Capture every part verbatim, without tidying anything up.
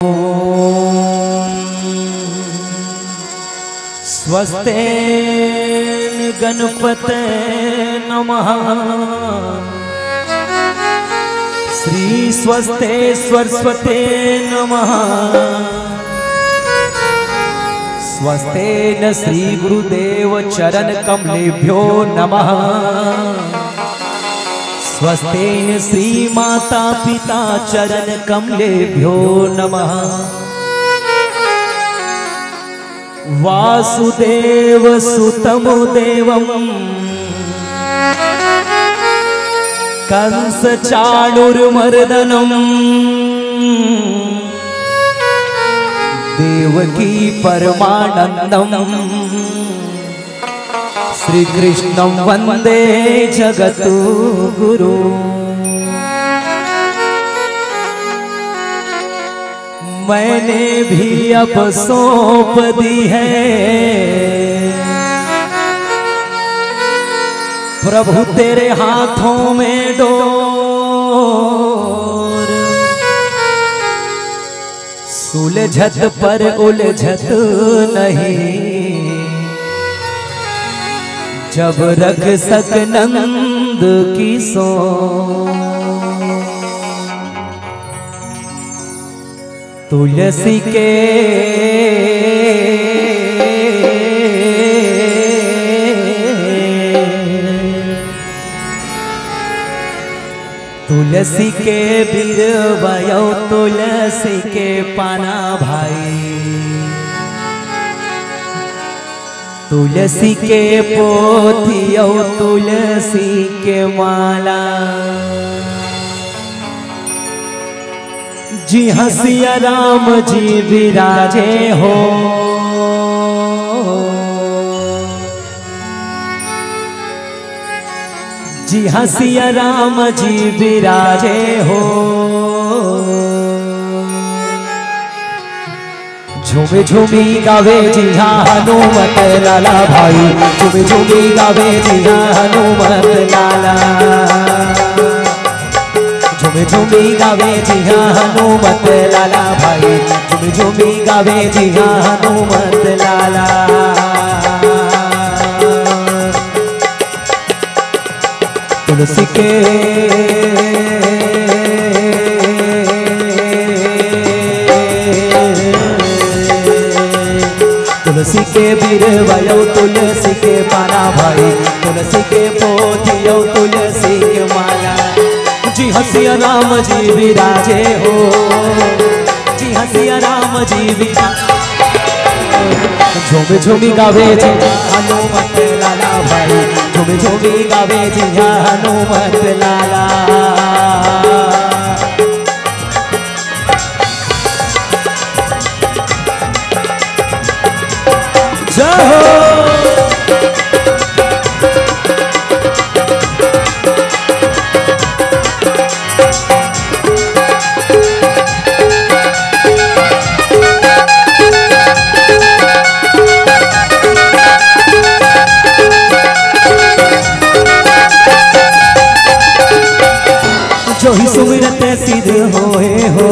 ॐ स्वस्तेन गणपते नमः। श्री स्वस्ते सरस्वते नमः। स्वस्तेन श्री गुरुदेव चरण कमलेभ्यो नमः। स्वस्तेन श्री माता पिता चरण कमलेभ्यो नमः। वासुदेव सुतम देवम कंस चाणूरमर्दनम देवकी परमानंदम श्री कृष्णम वंदे जगत गुरु। मैंने भी अब सौंप दी है प्रभु तेरे हाथों में डोर। सुलझत पर उलझत नहीं जब रख सक नंद की सो। तुलसी के तुलसी के बिरवयो तुलसी के पाना भाई। तुलसी के पोथियो तुलसी के माला। जिहाँ सिया राम जी विराजे हो। जिहाँ सिया राम जी विराजे हो। झूमी झूमी गावे जिहाँ हनुमत लाला भाई। झूमी झूमी गावे जिहाँ हनुमत लाला। झूमी झूमी गावे जिहाँ हनुमत लाला भाई। झूमी झूमी गावे जिहाँ हनुमत लाला। तुलसी के तुलसी के बिरवयो तुलसी के पाना भाई। तुलसी के पोथियो तुलसी के माला। जिहाँ सिया राम जी विराजे हो। जिहाँ सिया राम जी विराजे। झूमी झूमी गावे जिहाँ हनुमत लाला भाई। झूमी झूमी गावे जिहाँ हनुमत लाला। जय हो। जो ही सुमिरत सिद्ध होए हो,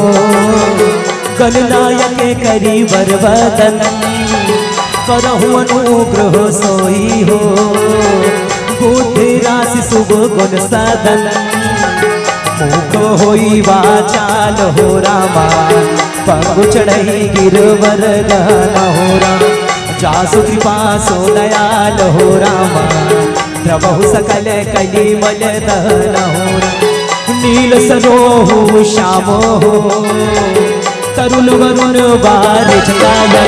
गणनायक करी वर वदन, करहु अनुग्रह सोई हो, बुद्धि राशि शुभ गुण सदन। मुख होई वाचाल हो रामा, पंगु चढ़ई गिरवर गहन हो राम। जासु कृपा सो दयाल हो रामा, द्रवहु सकल कलिमल दहन हो राम। नील सरोहु श्याम हो, तरुल वरुन बारिज काया।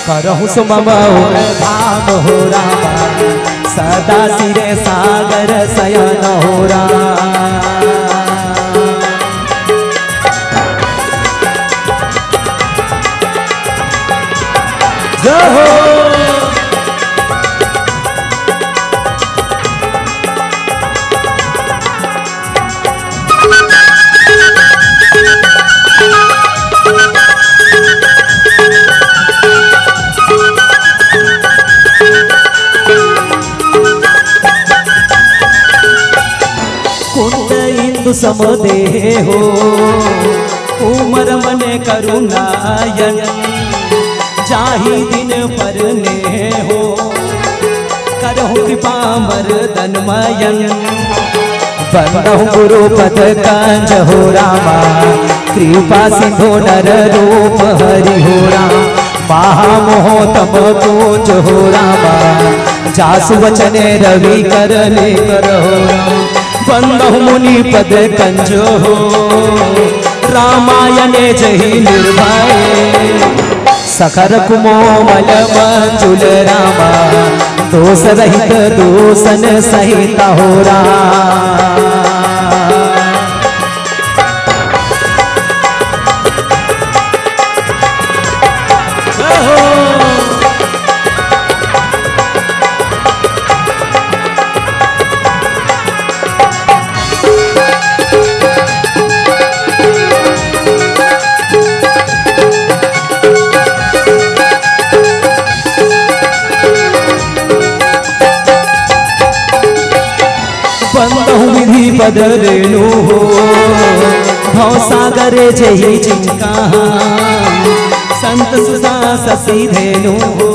करहु सो मम उर धाम हो रामा, सदा सिर सागर सयन हो राम। जय हो। कुंद इंदु सम देह हो, उमर मने करुणायन, जाहि दिन परने हो, करहु कृपा मरदन मयन। बंदहु गुरु पद कंज हो रामा, कृपा सिंधु नर रूप हरि हो राम। महामोह तम पूंज हो रामा, जासु वचन रवि कर ले कर हो राम। बंदहु मुनि पद कंज हो, रामायण जहि निर्भय। सखर कुमोमल मंजुल रामा, दोष रहित दूषण सहित हो राम। बंदहु विधि पद रेणु हो, भव सागर जहि जिनका। संत सुधा शशि धेनु हो,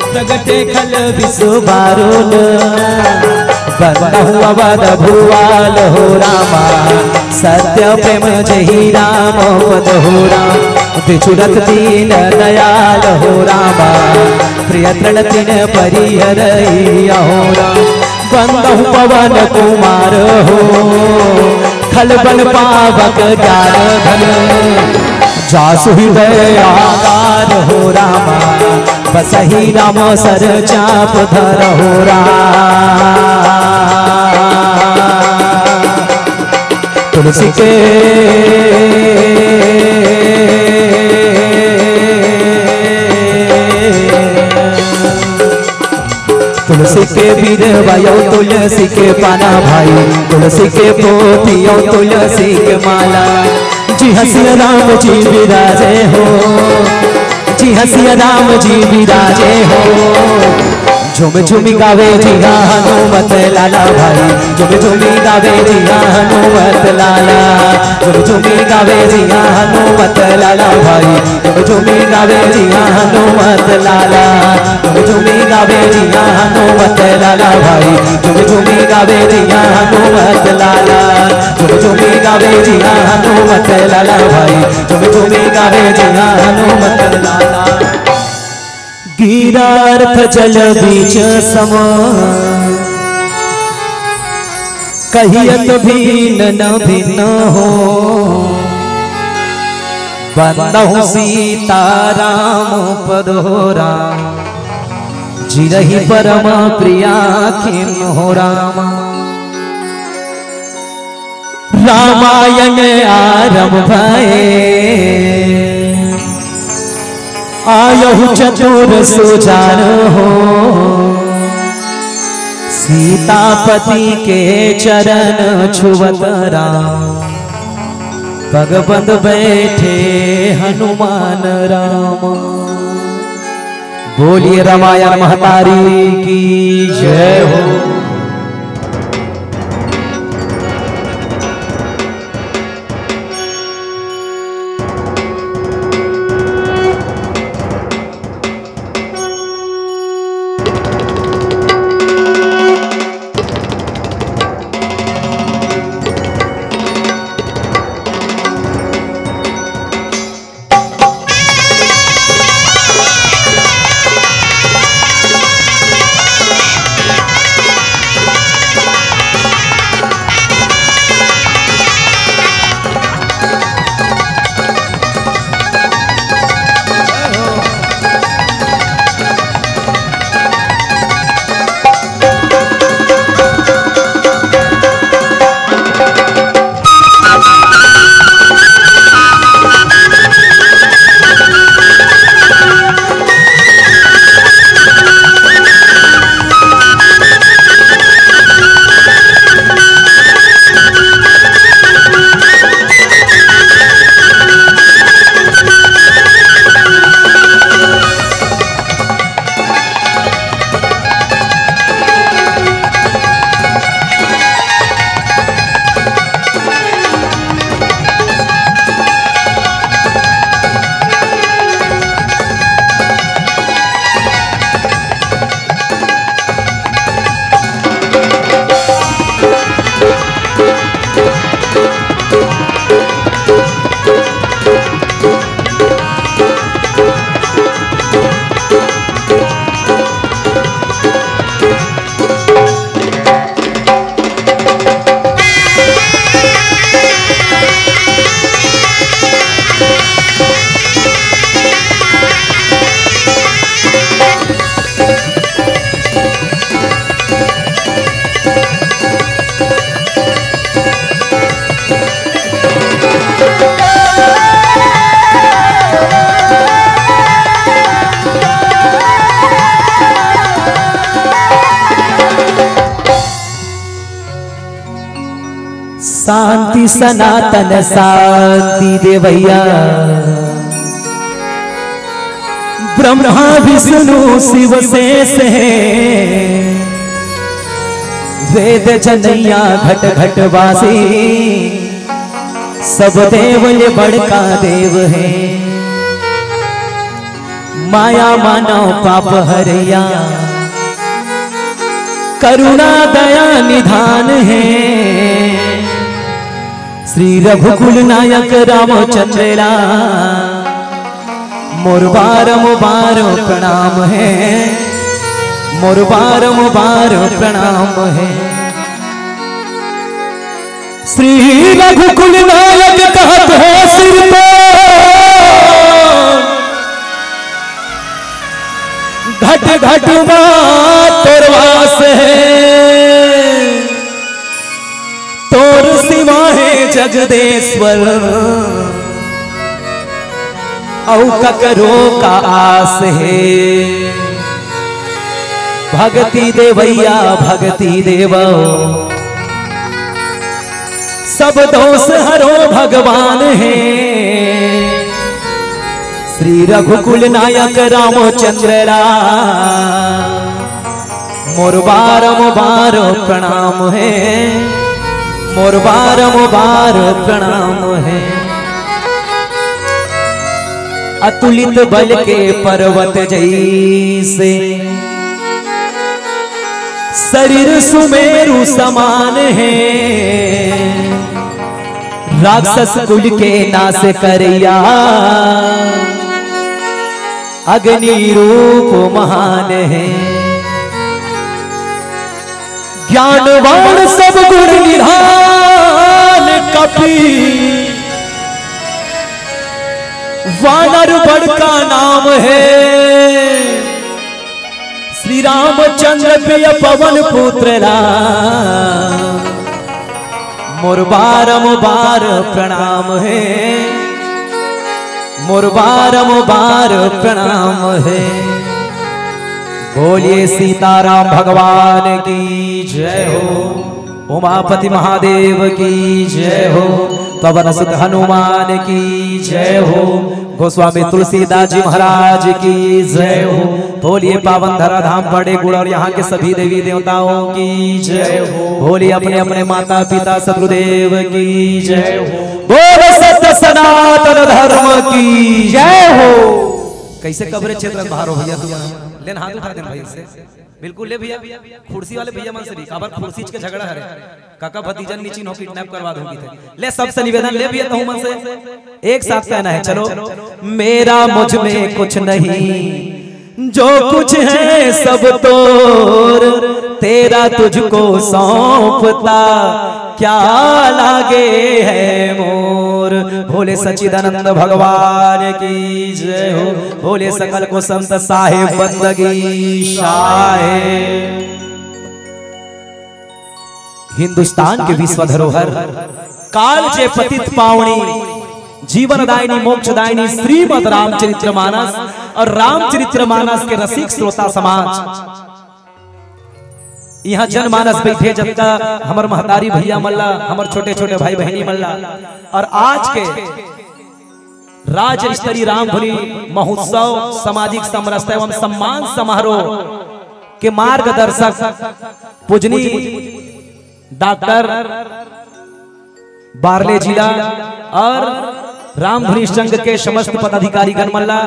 प्रगटे खल विश्व बारुन। बंदहु अवध भुआल हो रामा, सत्य प्रेम जहि राम पद हो राम। बिछुड़त दीन दयाल हो रामा, प्रिय तृण तिन परिहरइया हो राम। बंदहु पवन कुमार हो, खल बन पावक ज्ञान धन। जासु हृदय आगार हो रामा, बसहि राम सर चाप धर हो राम। तुलसी के तुलसी के बीरवा यो तुलसी के पाना भाई, तुलसी के पोती यो तुलसी के माला। जी हाँ सिया राम जी विराजे हो, जी हाँ सिया राम जी विराजे हो। झूम झूम गावे जी हाँ हनुमत लाला भाई, झूम झूम गावे जी हाँ हनुमत लाला। झूम झूम गावे जी हाँ हनुमत लाला भाई, झूम झूम गावे जी हाँ हनुमत लाला। झूम झूम गावे जी हाँ हनुमत लाला भाई, झूम झूम गावे जी हाँ हनुमत लाला। झूम झूम गावे जी हाँ हनुमत लाला भाई, झूम झूम गावे जी हाँ हनुमत लाला। गीरार्थ जल बीच सम, कहियत भिन्न न भिन्न हो। बंदहु सीता राम पद हो राम, जिनहि परम प्रिया खिन हो राम। रामायण आरंभ भय, आयहु चतुर सुजान हो। सीतापति के चरण छुवत राम, पग बंद बैठे हनुमान राम। बोलिए रामायण महतारी की जय हो। शांति सनातन शांति देवैया, ब्रह्मा विष्णु शिव शेष हे, वेद जनैया घट घट वासी, सब देव ले बड़का देव हे। माया मानव पाप हरैया, करुणा दया निधान हे। श्री रघुकुल नायक रामचंद्र ला मोर बारंबार प्रणाम हे, मोर बारंबार प्रणाम हे। श्री रघुकुल नायक कहत हे सिर पे घट घट मा तोर वास हे, तोर सिवा हे जगदेश्वर, अउ ककरो का आस हे। भगती देवैया भगती देवो, सब दोष हरो भगवान हे। श्री रघुकुल नायक रामचंद्र ला मोर बारंबार प्रणाम हे, मोर बारंबार प्रणाम हे। अतुलित बल के पर्वत जैसे शरीर सुमेरु समान हे, राक्षस कुल के नाश करैया अग्नि रूप महान हे। ज्ञानवान सब गुण निधान कपि, वानर बड़का नाम हे। श्री रामचंद्र प्रिय पवन पुत्र ला मोर बारंबार प्रणाम हे, मोर बारंबार प्रणाम हे। बोलिए सीताराम भगवान की जय हो, उमापति महादेव की जय हो, पवन सुत हनुमान की जय हो, गोस्वामी तुलसीदास जी महाराज की जय हो। बोलिए पावन धराधाम बड़े गुड़ और यहाँ के सभी देवी देवताओं की जय हो। बोलिए अपने अपने माता पिता सदगुरुदेव की जय हो। बोल सत्य सनातन धर्म की जय हो। कैसे कवरेज क्षेत्र में बाहर हो भैया, तुम लेन हाथ उठा देन भाई से। बिल्कुल ले भैया, कुर्सी वाले भैया मन से भी, काबर कुर्सी के झगड़ा हरे, काका भतीजन नीचिन हो, किडनैप करवा दूंगी थे। ले सबसे निवेदन, ले भैया तहु मन से एक साथ कहना है, चलो। मेरा मुझ में कुछ नहीं, जो कुछ है सब तोर, तेरा तुझको सौंपता क्या लागे है मोर। भोले सच्चिदानंद भगवान की जय हो, भोले सकल को संत साहेब बंदगी शाहे। हिंदुस्तान के विश्व धरोहर, काल जे पतित पावनी, जीवन दायिनी मोक्ष दायिनी श्रीमद रामचरित्र मानस और रामचरित्र मानस के रसिक श्रोता समाज, यहाँ जनमानस बैठे जतका हमर महतारी भैया मन ला, हमर छोटे छोटे भाई बहिनी मन ला, और आज के राज्य स्तरीय रामधुनी महोत्सव सामाजिक समरसता एवं सम्मान समारोह के मार्गदर्शक पूजनीय डॉक्टर बारले जी ला और रामधुनी संघ के समस्त पदाधिकारी गण मन ला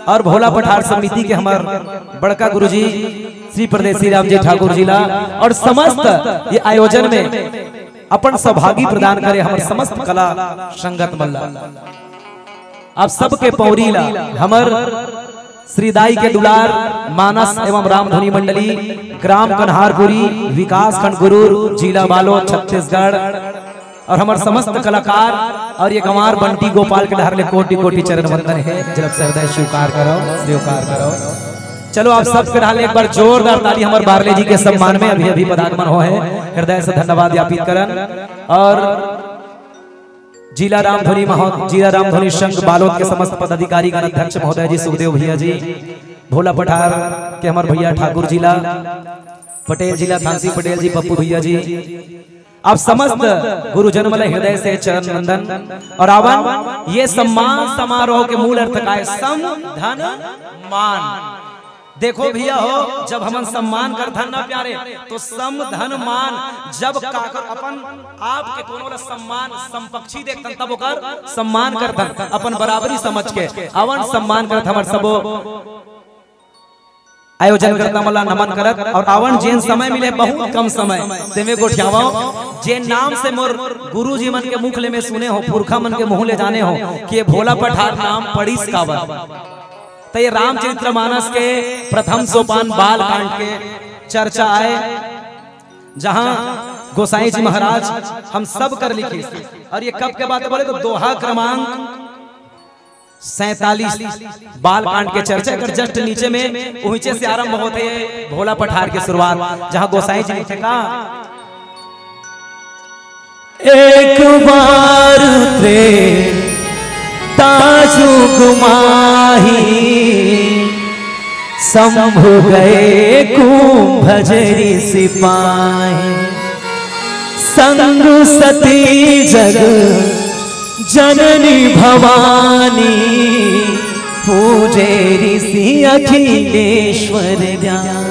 और भोला पठार समिति के हमर बड़का गुरुजी श्री परदेसी राम जी ठाकुर जी ला और समस्त ये आयोजन में अपन सौभागी प्रदान करे हमर समस्त कला संगत मन ला। आप सबके पौरी ला हमर श्री दाई के दुलार, मानस एवं रामधुनी मंडली, ग्राम कन्हारपुरी, विकास खंड गुरूर, जिला बालोद, छत्तीसगढ़, और हमर समस्त कलाकार और ये गंवार बंटी गोपाल के डहर ले कोटि कोटि चरण वंदन है। जब से हृदय स्वीकार करो, स्वीकार करो। चलो आप सबके डहर ले एक बार जोरदार ताली हमर बारले जी के सम्मान में अभी अभी पदागमन हो है, हृदय से धन्यवाद ज्ञापित करन। और जिला रामधुनी महो-, जिला रामधुनी संघ बालोद के समस्त पदाधिकारी गण अध्यक्ष महोदय जी, सुखदेव भैया जी, भोला पठार के हमर भैया ठाकुर जी ला, पटेल जी ला, थानसी पटेल जी, पप्पू भैया जी, आप समस्त गुरुजन मन ल हृदय से चरण वंदन। और आवन, ये सम्मान समारोह के मूल अर्थ का है? सम, धन, मान। देखो भैया हो, जब हमन सम्मान करथन ना प्यारे, तो सम, धन, मान, जब काकर अपन आप के कोनो ला सम्मान समपक्षी देखथन, तब ओकर सम्मान करथन, अपन बराबरी समझ के। आवन, सम्मान करत हमर सबो आयोजन करता मला नमन करत। और आवन, जेन समय मिले, बहुत कम समय, तेमे गोठियावव। जेन नाम से मोर गुरु जी मन के मुख ले मैं सुने हो, पुरखा मन के मुंह ले जाने हो कि ये भोला पठार नाम पड़िस काबर। तो ये रामचरित्र मानस के प्रथम सोपान बाल कांड के चर्चा आए, जहां गोसाई जी महाराज हम सब कर लिखिस। और ये कब के बात है बोले तो दोहा क्रमांक सैंतालीस, बाल कांड के चर्चा कर just नीचे में, उहिचे से आरंभ होथे भोला पठार के शुरुआत, जहां गोसाई जी लिखे का, एक बार त्रेता जुग माही, शंभु गए कुंभ ऋषि पाही। संग सती जग जननी भवानी, पूजे ऋषि अखिलेश्वर ज्ञान।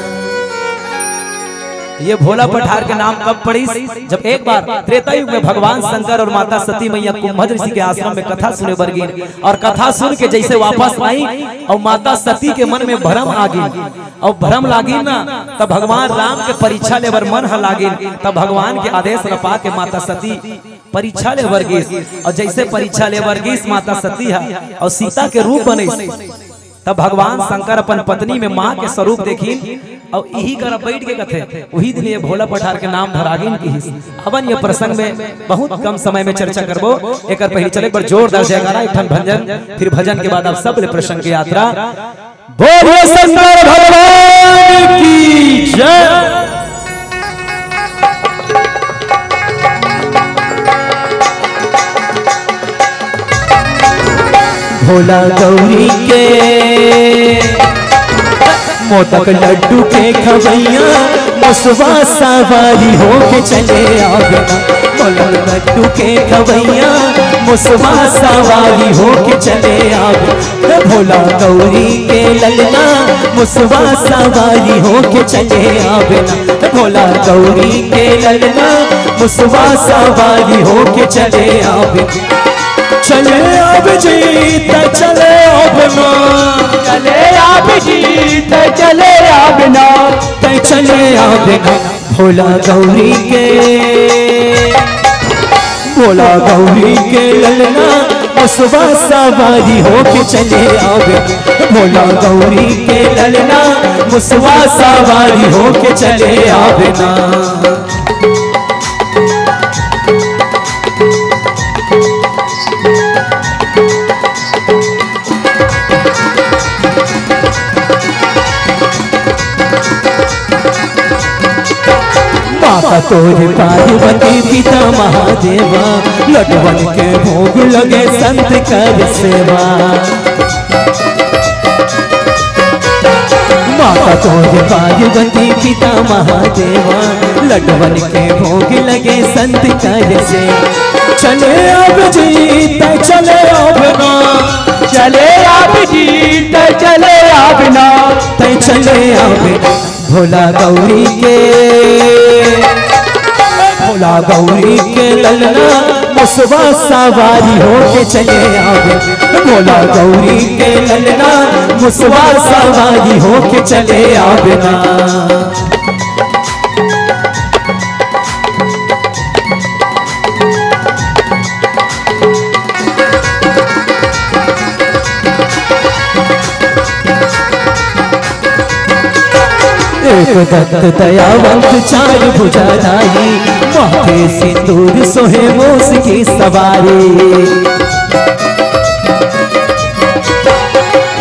ये भोला पठार के नाम कब पड़िस? जब एक बार त्रेता युग में भगवान शंकर और माता सती मैया कुंभज ऋषि के आश्रम में कथा सुने बर गिन, और कथा सुन के जैसे वापस आई और माता सती के मन में भरम आ गिन, और भरम लागिन ना, तब भगवान राम के परीक्षा लेबर मन ह लागिन। तब भगवान के आदेश ल पा के माता सती परीक्षा ले बर गिस, और जैसे परीक्षा ले बर गिस माता सती ह और सीता के रूप बनिस, तब भगवान शंकर अपन पत्नी में माँ के स्वरूप देखिन और इही करा बैठ के कथे, उही दिन ये भोला पठार के नाम धरागिन किहिस। अवन ये प्रसंग में बहुत कम समय में चर्चा करबो, एकर पहले चले एक बार जोरदार जयकारा, एक ठन भंजन, फिर भजन के बाद आप सब ले प्रसंग के यात्रा। बोलिए शंकर भगवान की जय। भोला गौरी के मोदक लड्डू के खवैया, मुसवा सवारी होके चले आवे ना। मोदक लड्डू के खवैया, मुसवा सवारी होके चले आवे। भोला गौरी के ललना, मुसवा सवारी होके चले आवे ना। भोला गौरी के ललना, मुसवा सवारी होके चले आवे। चले आवे जी, त चले आवे ना। चले आवे जी, त चले आवे ना। त चले आवे ना। भोला गौरी के, भोला गौरी के ललना, मुसवा सवारी होके चले आवे। भोला गौरी के ललना, मुसवा सवारी होके चले आवे ना। माता तोरे पार्वती पिता महादेवा, लड्डुवन के भोग लगे संत कर सेवा। माता तोरे पार्वती पिता महादेवा, लड्डुवन के भोग लगे संत कर सेवा। चले आवे जी, त चले आवे ना। चले आवे जी, त चले आवे ना। त चले आवे ना। भोला गौरी के, भोला गौरी के ललना, मुसवा सवारी होके चले आवे। भोला गौरी के ललना, मुसवा सवारी होके चले आवे ना। एक दंत दयावंत चार भुजाधारी, माथे सिंदूर सोहे मूस की सवारी।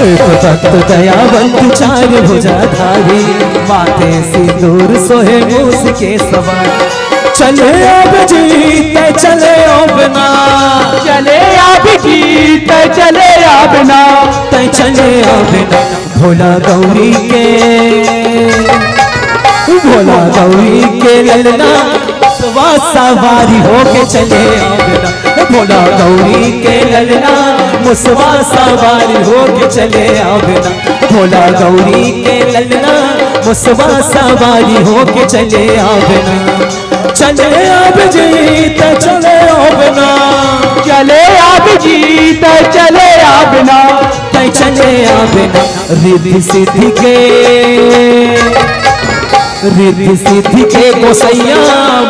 एक दंत दयावंत चार भुजाधारी, माथे सिंदूर सोहे मूस के सवार। चले आवे जी, त चले आवे ना। चले आवे जी, त चले आवे ना। त चले आवे ना। भोला गौरी के, भोला गौरी के ललना, वा सवारी होके चले आवे ना, भोला गौरी के ललना, मुसवा सवारी होके चले आवे ना, भोला गौरी के ललना, मुसवा सवारी होके चले आवे ना। चले आवे जी त चले आवे ना, चले आवे जी त चले आवे ना, तै चले आवे ना। रिद्धि सिद्धि के, रिद्धि सिद्धि के गोसैया,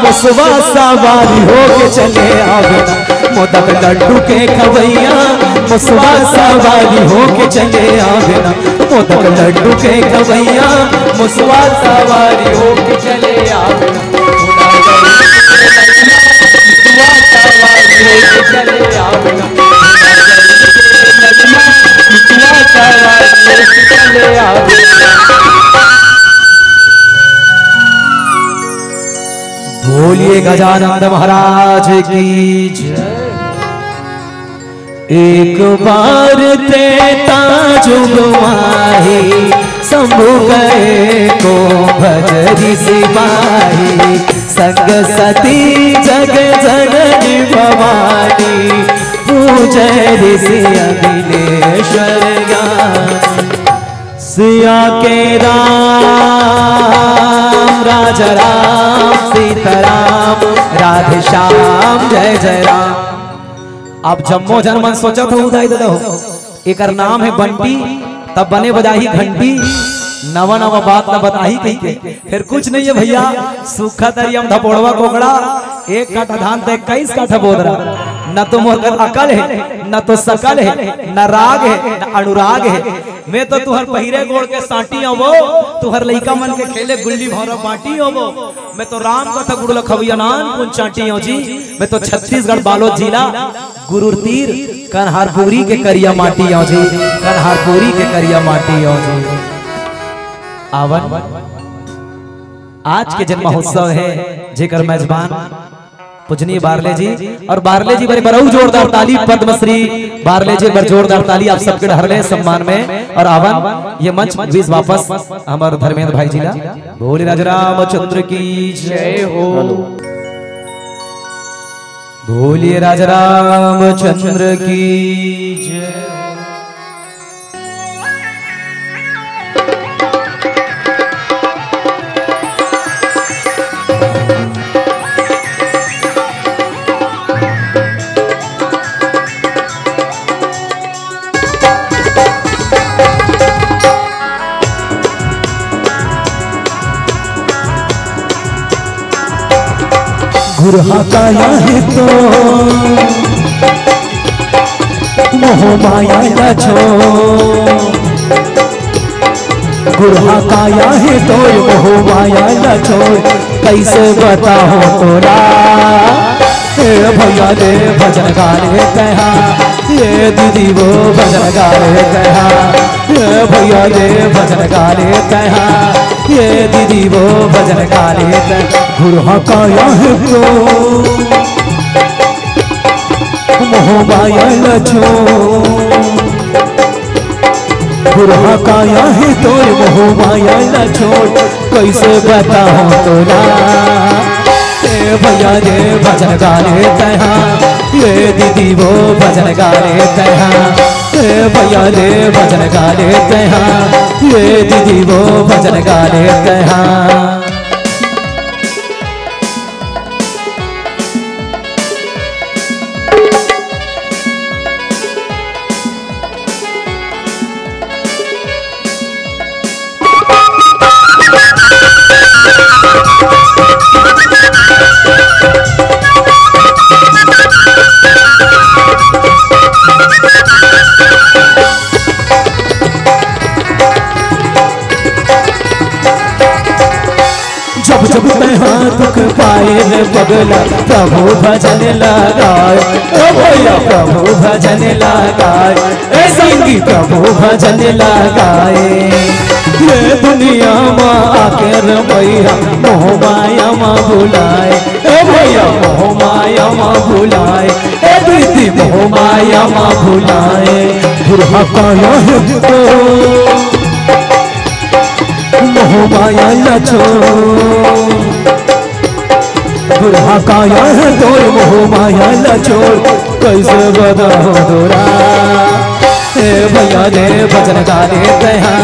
मुसवा सवारी होके चले आवे ना। मोदक लड्डू के खवैया, मुसवा सवारी होके चले आवे ना। मोदक लड्डू के खवैया, मुसवा सवारी होके चले आवे ना। मुसवा सवारी होके चले आवे ना। मुसवा सवारी होके चले आवे ना। बोलिए गजानंद महाराज की जय। एक बार त्रेता जुग माही, शंभु गए को भज ऋषि माही। संग सती जग जननी भवानी, पूजे ऋषि अखिलेश्वर ज्ञानी। सिया के राम, राजा राम, सीताराम, राधे श्याम, जय जय राम। अब जम्मो जन मन सोचत हो, उदाई दे दो, एकर नाम है बंटी, तब बने बजाही घंटी, नवा नवा बात न बताही कहिके। फेर कुछ नहीं है भइया, सूखा तरिया म धपोड़वा कोकड़ा, एक काठा धान ते इक्कीस काठा बोदरा। न तो मोर कर अकल है, न तो सकल है, न राग है, न अनुराग है। मैं तो तुहर पहिरे गोड़ के सांटी होबो, तुहर लइका मन के खेले गुल्ली भौंरा बांटी होबो। मैं तो राम कथा गुड़ लखवैया नानकुन चांटी हों जी। मैं तो छत्तीसगढ़ बालोद जिला गुरूर तीर कन्हारपुरी के करिया माटी हों जी, कन्हारपुरी के करिया माटी हों जी। आवन, आज के जन महोत्सव है, जेकर मेजबान पूजनीय बारले जी, और बारले जी बरे बरऊ जोरदार ताली, पद्मश्री बारले जी बर जोरदार ताली आप सबके डहर ले सम्मान में। और आवन ये मंच बीस वापस हमर धर्मेंद्र भाई जी ला। बोले राजा रामचंद्र की जय हो। बोलिए राजा रामचंद्र की जय। गुरहा काया है तो मोह माया ला छोड़, गुरहा काया है तो मोह माया ला छोड़, कैसे बताओ तोला। ए भैया दे भजन गाने कहा, ये दीदी वो भजन गाने कहा, ए भैया दे भजन गाने कहा, ये दीदी वो भजन गाने कहा। गुरहा काया है तो मोह माया ला छोड़, गुरहा काया है तोर मोह माया ला छोड़, कैसे बताओ तोला। ए भैया रे भजन गाने तैहा, ये दीदी वो भजन गाने तैहा, ए भैया रे भजन गाने तैहा, ये दीदी वो भजन गाने तैहा। जब जब तैहा दुख पाए रे पगला, प्रभु भजन लगाए। ओ भैया, प्रभु भजन लगाए। ए संगी, प्रभु भजन लगाए। ये दुनिया मा आके रे भैया, मोह माया मा भुलाए। ए भैया, मोह माया मा भुलाए। ए दीदी, मोह माया मा भुलाए। गुरहा काया है तो मोह माया ला छोड़, बुढ़ा काया है तोर मोह माया ला छोड़, कैसे बताओ तोरा। ए भैया रे भजन गा ले तैहा,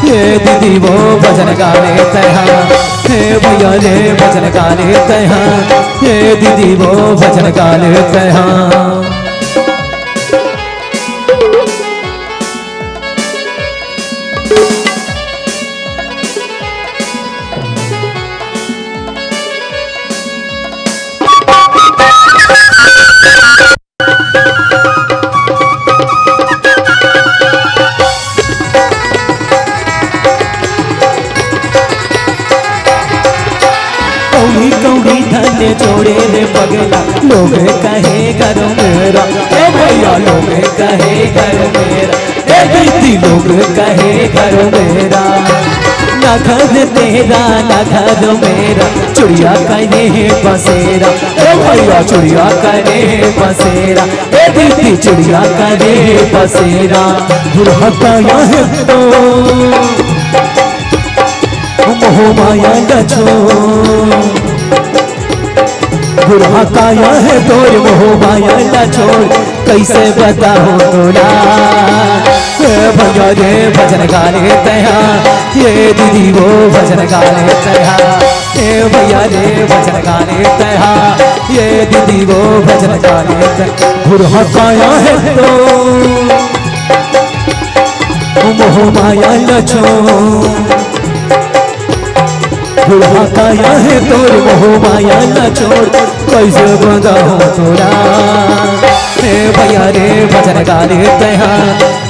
ए दीदी वो भजन गा ले तैहा। ए भैया रे भजन गा ले तैहा, ए दीदी वो भजन गा ले तैहा। कौड़ी कौड़ी धन जोड़े रे पगला, लोग कहे घर मेरा। ए भैया, लोग कहे घर मेरा। ए दीदी, लोग कहे घर मेरा। ना घर तेरा, ना घर मेरा, चुड़िया करे है बसेरा। ए भैया, चुड़िया करे है बसेरा। ए दीदी, चुड़िया करे है बसेरा। बुढ़ा काया है तो मोह माया ला छोड़। बुढ़ा काया है तोर मोह माया ला छोड़, कैसे बताओ तोला। ए भैया रे भजन गा ले तैहा, ए दीदी वो भजन गा ले तैहा। ए भैया रे भजन गा ले तैहा, ए दीदी वो भजन गा ले तैहा। बुढ़ा काया है तो मोह माया ला छोड़। बुढ़ा काया है तोर मोह माया ला छोड़, कैसे बताओ तोला। हे भैया रे भजन गा ले तैहा,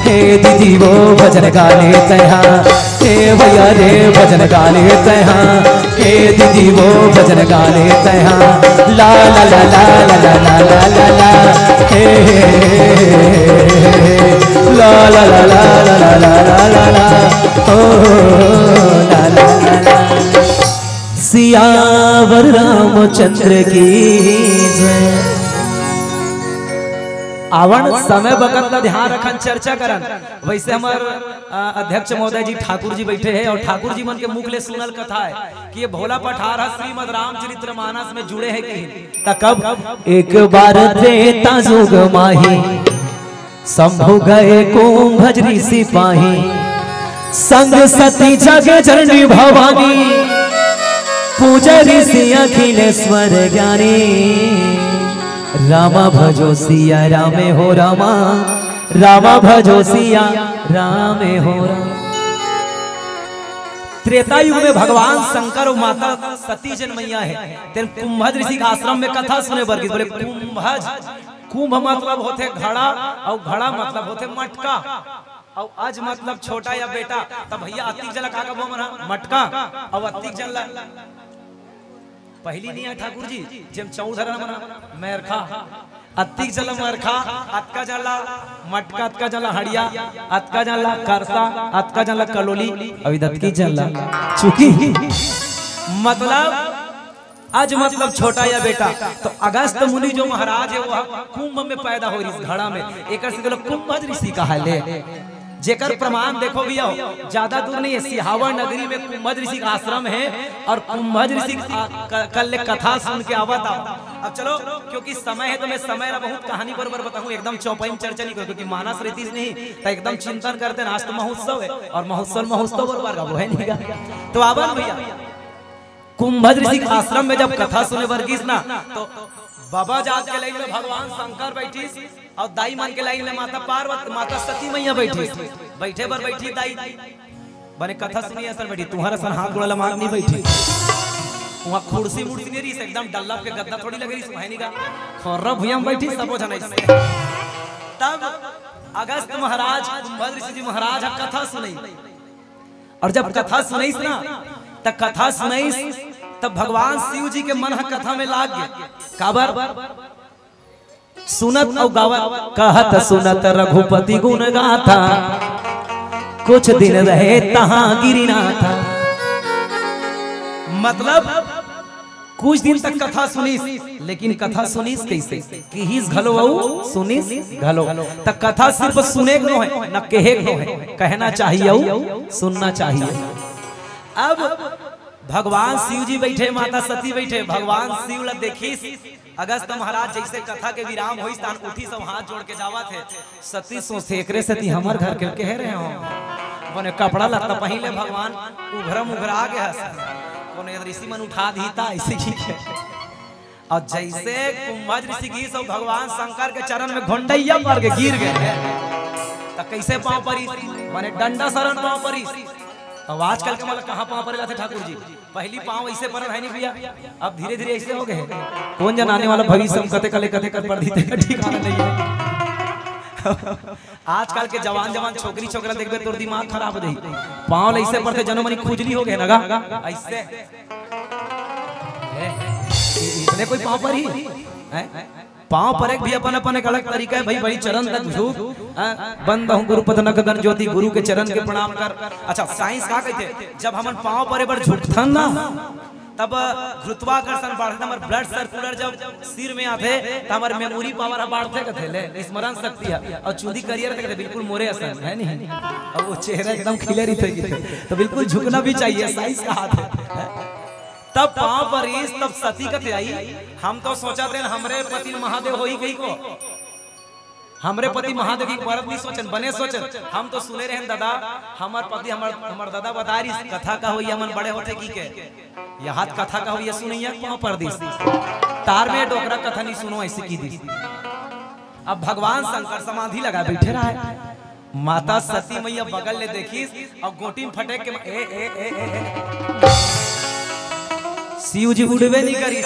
हे दीदी वो भजन गा ले तैहा। हे भैया रे भजन गा ले तैहा, हे दीदी वो भजन गा ले तैहा। ला ला ला ला ला ला ला ला ला ला। हे हे हे हे हे हे। ला ला ला ला ला ला ला ला ला ला। ओ ला ला ला ला। सियावर रामचंद्र की जय। आवण समय बखत ला ध्यान रखन, चर्चा करन। वैसे हमर, अ, अध्यक्ष महोदय जी ठाकुर जी बैठे हैं और ठाकुर जी मन के मुख ले सुनल कथा है कि ये भोला पठार ह श्रीमद रामचरित्र मानस में जुड़े है कि त कब एक बार त्रेता जुग माही, शंभु गए कुंभज ऋषि पाही। संग सती जग जननी भवानी, पूजे ऋषि अखिलेश्वर ज्ञानी। रामा भजो सिया रामे हो रामा, रामा भजो सिया रामे हो रामा। त्रेता युग में भगवान शंकर अउ माता सती जन मैया हे, तेन कुंभज ऋषि के आश्रम में कथा सुने बर गिस। बोले कुंभज, कुंभ मतलब होथे घड़ा, अउ घड़ा मतलब होथे मटका, अउ अज मतलब छोटा या बेटा। त भैया अतिक जन ला का कबो मन ह मटका, अउ अतिक जन ला पहिली नइ हे ठाकुर जी, जेम चौधर मन ह मरखा, अतिक जन ला मरखा, अतका जन ला मटका, अतका जन ला हड़िया, अतका जन ला करसा, अतका जन ला कलोली, अउ अतकी जन ला चुकी। मतलब अज मतलब छोटा या बेटा, त अगस्त मुनि जो महाराज हे, वो कुंभ में पैदा होय रिहिस, घड़ा में, एकर से घलो कुंभज ऋषि कहाले। जेकर प्रमाण देखो भैया, ज्यादा दूर नइ हे, सिहावा नगरी में कुंभज ऋषि का आश्रम हे अउ कुंभज ऋषि का, क-, कल ले कथा सुन के आवत आव। अब चलो, क्योंकि समय हे त मैं समय ला बहुत कहानी बरोबर बताहूँ, एकदम चौपाई में चर्चा नइ करूँ, क्योंकि मानस रहितिस नहीं त एकदम चिंतन करते ना। आज त महोत्सव हे अउ महोत्सव, महोत्सव बरोबर का वो हे नहीं का। त आवा ना भैया, कुंभज ऋषि के आश्रम में जब कथा सुने बर गिस ना, त बबा जात के लाइन में भगवान शंकर बैठिस अउ दाई मन के लाइन में माता पार्वती, माता सती मैया बैठिस। बैठे बर बैठिस दाई, बने कथा सुने असन बैठिस, तुँहर असन हाथ गोड़ ला मार नइ बैठिस। उहाँ कुर्सी मुर्सी नइ रिहिस, एकदम डल्लप के गद्दा थोड़ी लगे रिहिस, भाई निगा खोर्रा भुइयां में बैठिस, सबो झन अइसे। तब अगस्त महाराज, कुंभज ऋषि जी महाराज ह कथा सुनइस। अउ जब कथा सुनइस ना, त कथा सुनइस, तब भगवान शिव जी के मन ह कथा में लाग गे। काबर? सुनत अउ गावत, कहत सुनत रघुपति गुण गाथा, कुछ दिन रहे तहाँ गिरिनाथा। मतलब कुछ दिन तक कथा सुनिस, लेकिन कथा सुनिस कइसे? किहिस घलो अउ सुनिस घलो। त कथा सिर्फ सुने के नोहे, न कहे के नोहे, कहना चाहिए अउ सुनना चाहिए। अब भगवान शिव जी बइठे, माता सती बइठे। भगवान शिव ला देखिस अगस्त महाराज, जइसे कथा के विराम होइस, तहान उठिस अउ हाथ जोड़ के जावत हे। सती सोचथे, "एकरे सेती हमर घर के कहे रहे हो, बने कपड़ा लत्ता पहिन ले भगवान, उघरा मुघरा गे हस, कोनो ऋषि मन उठा दिही ता," अइसे कहिके। अउ जइसे कुंभज ऋषि गिस अउ भगवान शंकर के चरण में घोंटइया पर के गिर गे, त कइसे पाँव परिस? बने डंडा सरन पाँव परिस। अउ आजकल के मन ला कहाँ पाँव परे जाथे ठाकुर जी? पहिली पाँव अइसे परत हे नहीं भइया, अब धीरे-धीरे अइसे हो गे हे। कोन जने आने वाला भविष्य में कते कले कते कर पर दिही, ठिकाना नहीं हे। आजकल के जवान जवान छोकरी छोकरा देखबे, तोर दिमाग खराब हो जाही। पाँव ला अइसे परथे, जनो मनी खुजली हो गे हे ना गा, अइसे। ए, इसने कोई पाँव परी? हैं? पाँव परे के भी अपन अपन एक अलग तरीका हे भई। भई चरण तक झुक, हैं? बंद हूँ गुरुपद नख गण ज्योति, गुरु के चरण के प्रणाम कर। अच्छा, साइंस का कहिथे? जब हमन पाँव परे बर झुकथन ना, तब गुरुत्वाकर्षण बाढ़थे, हमर blood circular जब सिर में आथे, त हमर memory power ह बाढ़थे कथे, ले, स्मरण शक्ति ह। अउ चुंदी करिया रथे कथे, बिल्कुल मोरे असन, हे नहीं? अउ वो चेहरा एकदम खिले रहिथे कथे। त बिल्कुल झुकना भी चाहिए, साइंस कहाथे। तब पाँव परिस, तब सती कथे, "आई, हम तो सोचत रहेन, हमरे पति महादेव होही कहिके।" हमरे पति महादेव के परत नहीं सोचन, बने सोचन। हम तो सुने रहेन दादा, हमर पति, हमर, हमर दादा बताय रिहिस, कथा का होइया मन बड़े होथे कहिके। यहां त कथा का होइया सुनइया पाँव पर दिस। तार में डोकरा कथा नहीं सुनो, अइसे कहि दिस। अब भगवान शंकर समाधि लगा बइठे रहय। माता सती मइया बगल ले देखिस अउ गोटी में फटेक के, ए, ए, ए, ए, ए। शिव जी उठबे नहीं करिस।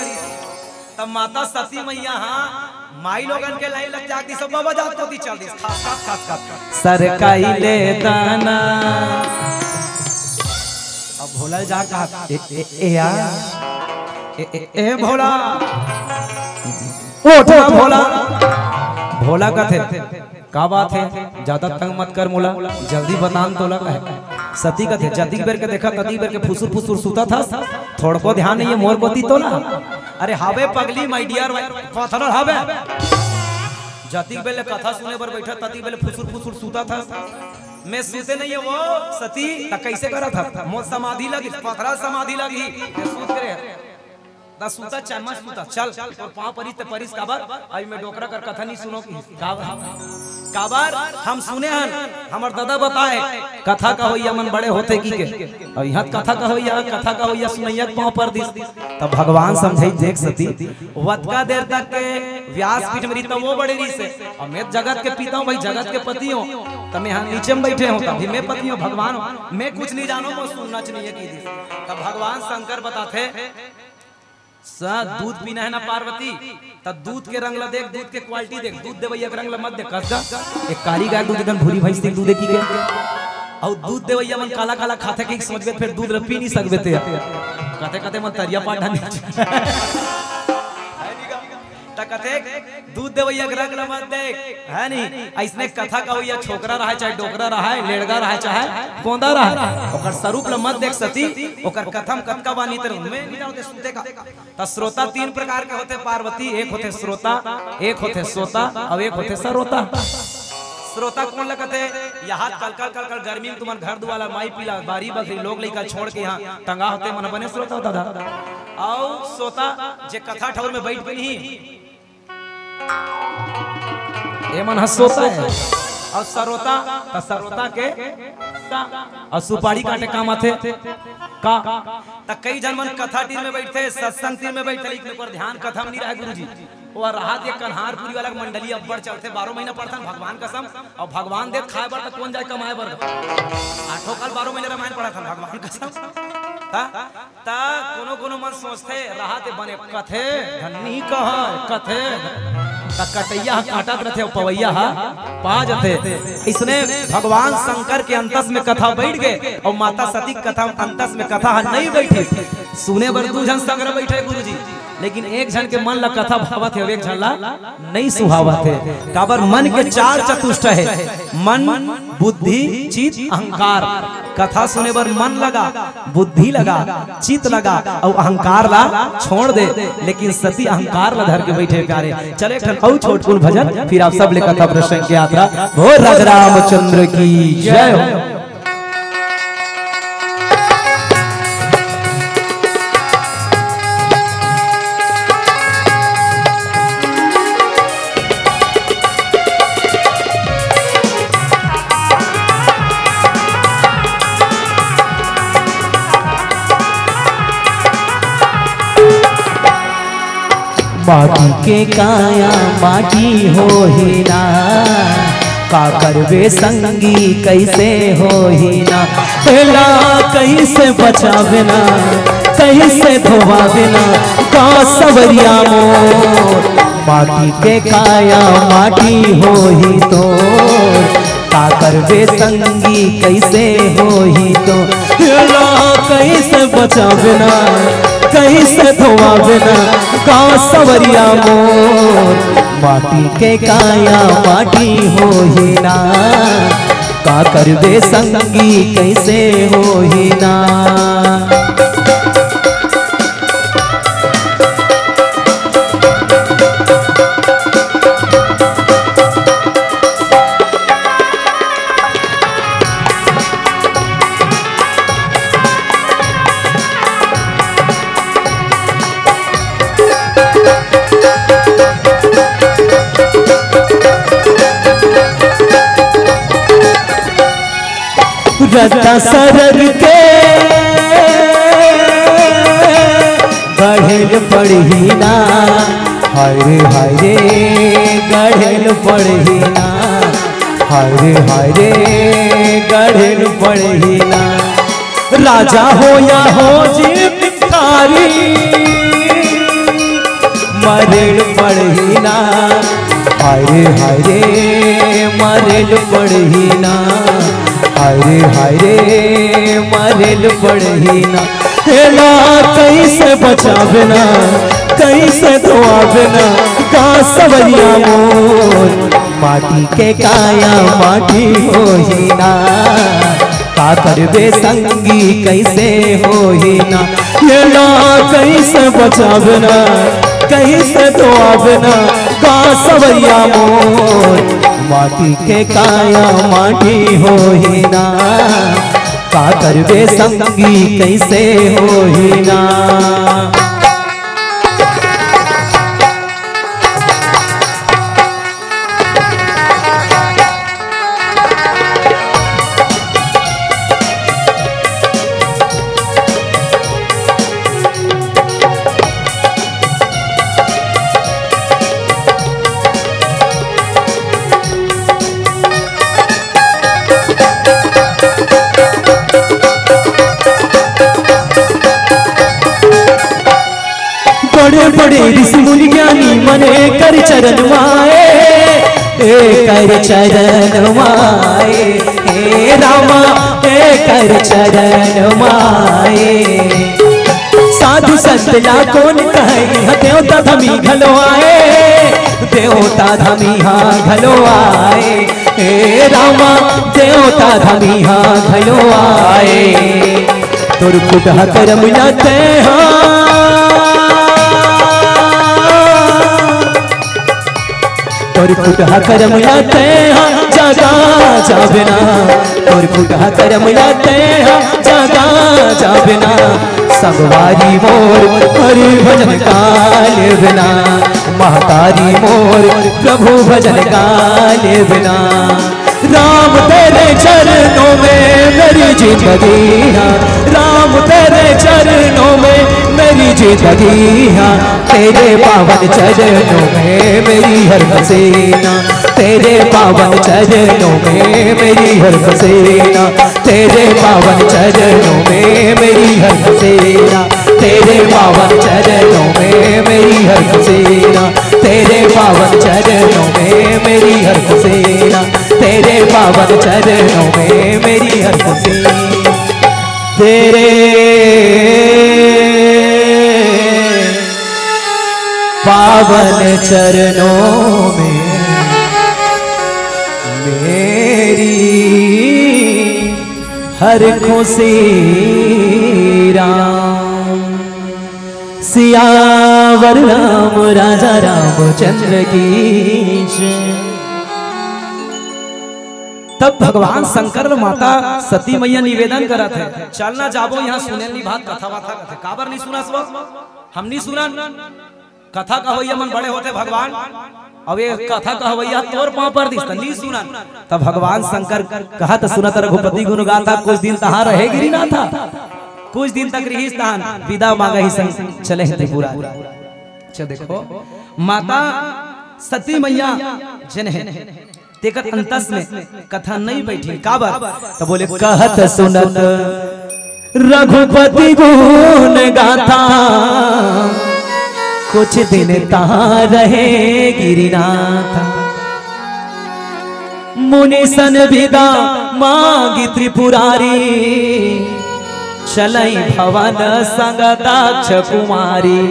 तब माता सती मइया ह माई लोगन के लाइन लग जाके सब बाबा जात कोती चल दिस, खस, खस, खस, खस। सरकाई ले दाना। अब भोला जा कहा, ए, ए, ए, या। ए, ए, ए, भोला। उठ ना भोला। भोला कथे, "का बात हे? जादा तंग मत कर मोला, जल्दी बतान तोला," कहे। सती कथे, "जतिक बेर के देखा, ततिक बेर के फुसुर फुसुर सुतत हस, थोड़को ध्यान नहीं हे मोर कोती तोला।" अरे हावे पगली, my dear wife, पथरा हावे। जतिक बेर ले कथा सुने बर बइठा, ततिक बेर ले फुसुर फुसुर सुतत हस। मैं सुते नहीं हे वो सती, त कइसे करत हस? मोर समाधि लगिस, पथरा समाधि लगिस, मैं सुत के रहे। त सुता चाहे मत सुता, चल, तोर पाँव परिस त परिस काबर? अभी मैं डोकरा कर कथा नहीं सुनो कि काबर? काबर हम सुने हन, हमर दादा बताय, कथा का होइया मन बड़े होथे कहिके। अउ इहां त कथा का होइया, कथा का होइया सुनइया के पाँव पर दिस। तब भगवान समझाइस, देख सती, वतका देर तक के व्यासपीठ में रहिस त वो बड़े रहिस हे, अउ मैं जगत के पिता हूं भई, जगत के पति हूं, त मैं यहां नीचे में बइठे हूं, तब भी मैं पति हूं, भगवान हूं, मैं कुछ नहीं जानों, मैं सुनना चाहिए कहि दिस। तब भगवान शंकर बताथे, स-, दूध पीना हे ना पार्वती, त दूध के रंग ला देख, दूध के quality देख, दूध देवइया के रंग ला मत देख, कस गा, एक काली गाय के दूध, एकदम भूरी भैंस के दूध देखी के, अउ दूध देवइया मन काला काला खाथे के सोचबे, फेर दूध ला पी नहीं सकबे ते। कथे कथे मन तरिया पाट डाले। त कथे दूध देवइया के रंग ला मत देख, हे नहीं? अइसने कथा का होइया छोकरा रहय, चाहे डोकरा रहय, लेड़गा रहय, चाहे कोंदा रहय, ओकर स्वरूप ला मत देख सती, ओकर कथा में कतका बानी तर में नहीं जानते सुनते का। त श्रोता तीन प्रकार के होथे पार्वती, एक होथे श्रोता, एक होथे सोता, अउ एक होथे सरोता। श्रोता कोन ला कथे? यहां कलकल कलकल गर्मी में तुमन घर दुवार ला, माई पीला, बारी बखरी, लोग लइका छोड़ के यहां टंगा होथे, मन बने श्रोता दादा। अउ सोता जे कथा ठौर में बइठ के नहीं, ये मन ह सोता हे। अउ सरोता, त सरोता के सा, अउ सुपारी काटे काम आथे का? त कई झन मन कथा तीर में बइठथे, सत्संग तीर में बइठथे, लेकिन ओकर ध्यान कथा में नहीं रहय गुरुजी। वो रहत हे कन्हारपुरी वाला के मंडली अब्बड़ चलथे, बारह महीना पढ़थन भगवान कसम, अउ भगवान देत खाय बर त कोन जाय कमाय बर? आठों काल बारह महीना रामायण पढ़थन भगवान कसम। त त कोनो कोनो मन सोचथे, रहत हे बने कथे, धन्नी कह, कथे, त कटइया ह काटत रथे, अउ पवइया ह पा जथे। अइसने भगवान शंकर के अंतस में कथा बइठ गे, अउ माता सती के कथा अंतस में कथा ह नहीं बइठिस। सुने बर दू झन संग रह बइठे गुरुजी, लेकिन एक झन के मन ला कथा भावत हे, अउ एक झन ला नहीं सुहावत हे। काबर मन के चार चतुष्ट हे, मन, बुद्धि, चित्त, अहंकार। कथा सुने बर मन लगा, बुद्धि लगा, चित्त लगा, अउ अहंकार ला छोड़ दे। लेकिन सती अहंकार ला धर के बइठे प्यारे। चले एक ठन अउ छोटकुन भजन, फिर आप सब ले कथा प्रसंग के यात्रा। बोल राज रामचंद्र की जय हो। माटी के काया माटी होही ना, का करबे संगी, कइसे होही ना। एला कइसे बचाबे ना, कइसे धोवाबे ना, का सवरिया मोर। माटी के काया माटी होही तोर, का करबे संगी, कइसे होही तोर। एला कइसे बचाबे ना, कइसे धोवाबे ना, का सवरिया मोर। माटी के काया माटी होही ना, का करबे संगी, कइसे होही ना। रद्दा सरग के गढ़ेल पड़ही ना, हाय रे हाय रे, गढ़ेल पड़ही ना, हाय रे हाय रे, गढ़ेल पड़ही ना। राजा हो या हो जी भिखारी, मरेल पड़ही ना, हाय रे हाय रे, मरेल पड़ही ना, हाय रे हाय रे, मरेल पड़ही ना। एला कइसे बचाबे ना, कइसे धोआबे ना, का सवरिया मोर। माटी के काया माटी होही ना, का करबे संगी, कइसे होही ना। एला कइसे बचाबे ना, कइसे धोआबे ना, का सवरिया मोर। माटी के काया माटी होही ना, का करबे संगी, कइसे होही ना। बड़े बड़े ऋषि मुनि ज्ञानी मन एकर चरण माए, एकर चरण माए, हे रामा एकर चरण माए। साधु संत ला कोन कहई, ह देवता धमी घलो आए, देवता धमी हा घलो आए, हे रामा देवता धमी हा घलो आए। तोर फुटहा करम ला तेहा, तोर फुटहा करम ला तेहा जगा जाबे ना, तोर फुटहा करम ला तेहा जगा जाबे ना। संगवारी मोर हरि भजन गा लेबे ना, महतारी मोर प्रभु भजन गा लेबे ना। राम तेरे चरणों में मेरी जिंदगी है, राम तेरे चरणों में मेरी जिंदगी है। तेरे पावन चरणों में मेरी हर हसीना, तेरे पावन चरणों में मेरी हर हसीना, तेरे पावन चरणों में मेरी हर हसीना, तेरे पावन चरणों में मेरी हर हसीना, तेरे पावन चरणों में मेरी हर हसीना, तेरे पावन चरणों में मेरी हर खुशी, तेरे पावन चरणों में मेरी हर खुशी राम। सियावर राम राजा रामचंद्र की जय। तब भगवान शंकर ल माता सती मैया निवेदन करत हे, "चल ना जाबो, यहाँ सुने नी भात कथा वाथा कथे।" "काबर नी सुनस वो? हम नी सुनन। कथा कहवैया मन बड़े होथे भगवान, अउ ये कथा कहवैया तोर पाँव पर दिस, त नी सुनन।" तब भगवान शंकर कहत, "सुनत रघुपति गुण गाथा, कुछ दिन तहाँ रहे गिरीनाथा।" कुछ दिन तक रिहिस तहाँ, बिदा मांगही संग चले हे त्रिपुरा। अच्छा देखो, माता सती मैया जेन हे, तेकर अंतस में कथा नइ बइठिन। काबर? त बोले, कहत सुनत रघुपति गुण गाथा, कुछ दिन तहाँ रहे गिरिनाथा। मुनि सन बिदा मांगि त्रिपुरारी, चलई भवन संग दक्ष कुमारी।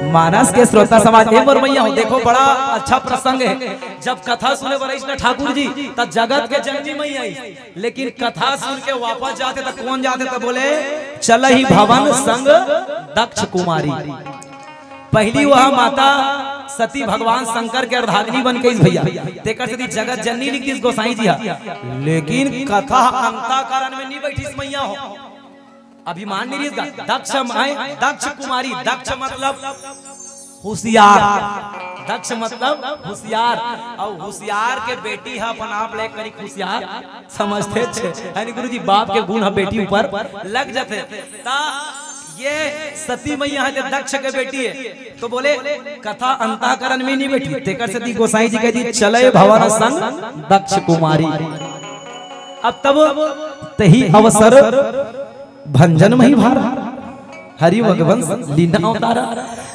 मानस के श्रोता समाज, ए मोर मैया हो, देखो बड़ा अच्छा प्रसंग हे। जब कथा सुने बर आइस ना ठाकुर जी, त जगत के जननी मैया आइस, लेकिन कथा सुन के वापस जाथे त कोन जाथे? त बोले, चलई भवन संग दक्ष कुमारी। पहिली वह माता सती भगवान शंकर के अर्धांगिनी बन के आइस भैया, तेकर सेती जगत जननी लिख दिस गोसाई जी हा। लेकिन कथा अंताकरण में नइ बइठिस मैया हो, अभिमान नइ रिहिस गा। दक्ष माय, दक्ष कुमारी, दक्ष मतलब होशियार, दक्ष मतलब होशियार। अउ होशियार के बेटी ह अपन आप ले कनिक होशियार समझथे छे, हे नी गुरुजी? बाप के गुण ह बेटी ऊपर लग जथे। त ये सती मैया ह जब दक्ष के बेटी हे, त बोले, कथा अंताकरण में नइ बइठिस, तेकर सेती गोसाई जी कहि दिस, चलई भवन संग दक्ष कुमारी। अब तब तही अवसर भंजन मही भार, हरि भगवंस लीन्हा अवतारा।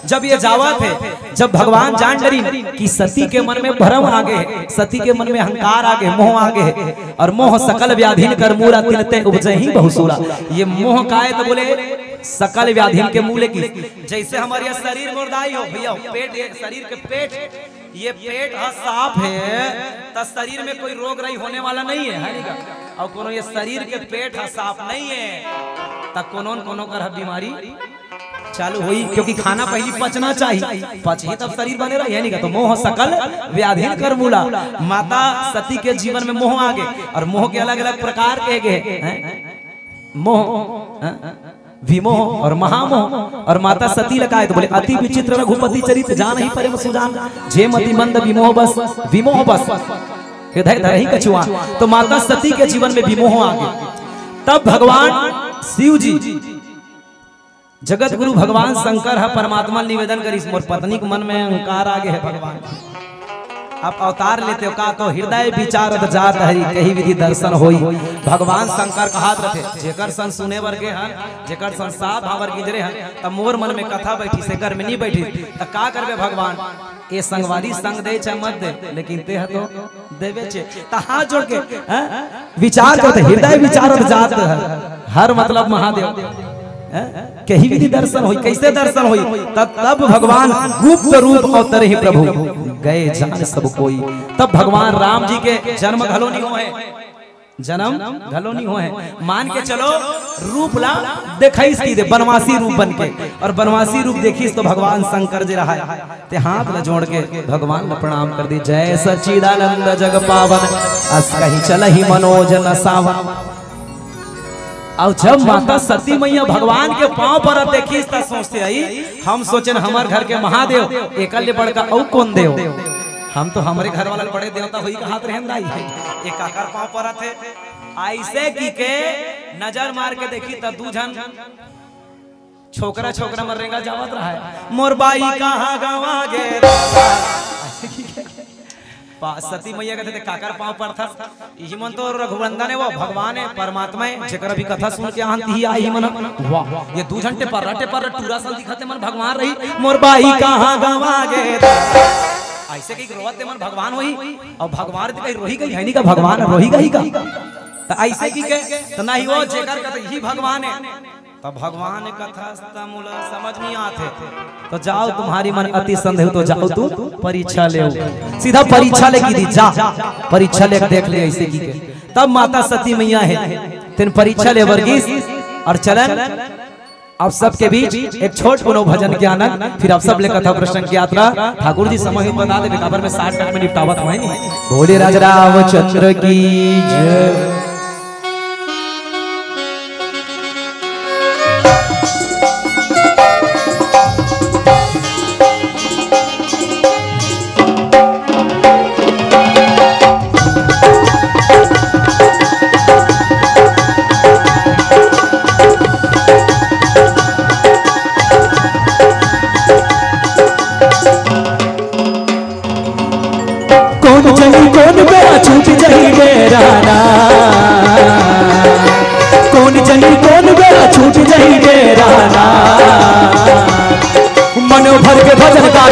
जब ये जावत हे, जब भगवान जान डरिन कि सती के मन में भरम आगे हे, सती के मन में अहंकार आगे हे, मोह आगे हे, अउ मोह सकल व्याधिन कर मूला, तिन ते उपजही बहु सूला। ये मोह काय? त बोले सकल व्याधिन के मूल हे कि जइसे हमर ये शरीर मुर्दाई हो भैया, पेट, ये शरीर के पेट, ये पेट ह साफ हे, त शरीर में कोई रोग राई होने वाला नइ हे, हे नी गा? अउ कोनो ये शरीर के पेट ह साफ नइ हे, त कोनो न कोनो कर ह बीमारी चालू होही, क्योंकि खाना पहिली पचना चाही, पचही तब शरीर बने रही, हे नी गा? त मोह सकल व्याधिन कर मूला। माता सती के जीवन में मोह आगे, अउ मोह के अलग-अलग प्रकार कहे गे हे, हैं? मोह, हैं? विमोह अउ महामोह। अउ माता सती ल काय त बोले, अति विचित्र रघुपति चरित, जानहि परम सुजान। जे मति मंद विमोह बस, विमोह बस, हृदय धरहि कछुआन। त माता सती के जीवन में विमोह आगे। तब भगवान शिव जी, जगत गुरु भगवान शंकर ह परमात्मा ल निवेदन करिस, मोर पत्नी के मन में अहंकार आगे हे भगवान, आप अवतार लेते हो का? त हृदय विचारत जात हरि, कहि विधि दर्शन होई। भगवान शंकर कहत रथे, जेकर सन सुने बर गे हन, जेकर सन साथ भांवर गिंजरे हन, त मोर मन में कथा बइठिस, एकर में नइ बइठिस, त का करबे भगवान? ए संगवारी संग दे चाहे मत दे, लेकिन तेह तो देबेच हे। त हाथ जोड़ के, हैं? विचार करत, हृदय विचारत जात हर, हर मतलब महादेव, हैं? कहि विधि दर्शन होई, कइसे दर्शन होई? तब, तब भगवान गुप्त रूप अवतरे हे प्रभु, गए जान सब कोई। तब भगवान राम जी के जन्म घलो नइ होय हे, जन्म घलो नइ होय हे। मान के चलो, रूप ला देखाइस कि दे, बनवासी रूप बन के, अउ बनवासी रूप देखिस त भगवान शंकर जी रहय। ते हाथ ला जोड़ के भगवान ला प्रणाम कर दे, जय सच्चिदानंद जग पावन, अस कहि चलहि मनोज न सावन। अउ जब माता सती मैया भगवान के पांव परत देखिस त सोचथे, अई, हम सोचेन हमर घर के महादेव, एकर ले बड़का अउ कोन देव? हम तो हमरे घर वाला बड़े देवता होही कहत रहेन दाई, ए काकर पांव परत हे? अइसे कहिके नजर मार के देखिस त दू झन छोकरा, छोकरा मन रेंगा जावत रहय, मोर बाई कहाँ गंवा गे दादा। पा-, सती मैया कथे, "ते काकर पांव परथस?" इही मन तो रघुनंदन हे, वो भगवान हे, परमात्मा हे, जेकर अभी कथा सुन के आंत ही आए ही मन। वाह, ये दू झन टेपरा, टेपरा टूरा सन दिखत हे मन भगवान रही, मोर बाई कहाँ गंवा गे दादा। अइसे कहिके रोवत हे मन भगवान होही, अउ भगवान तो कहीं रोही गई हे नी का, भगवान रोही गई का? त अइसे कहिके, त नहीं वो जेकर कथे ही भगवान हे। त भगवान कथा त मोला समझ नइ आथे। त जाव तुम्हरी मन अति संदेह, त जाव तुम परीक्षा लेव। सीधा परीक्षा ले कहि दिस, जा परीक्षा ले देख ले अइसे कहिके। तब माता सती मैया हे, तेन परीक्षा ले बर गिस अउ चलन। अब सबके बीच एक छोट कोनो भजन के आनंद, फिर आप सब ले कथा प्रसंग के यात्रा। ठाकुर जी समय बता दे, काबर में साठ मिनट में निपटावत हवय नी। बोले राजा रामचंद्र की जय।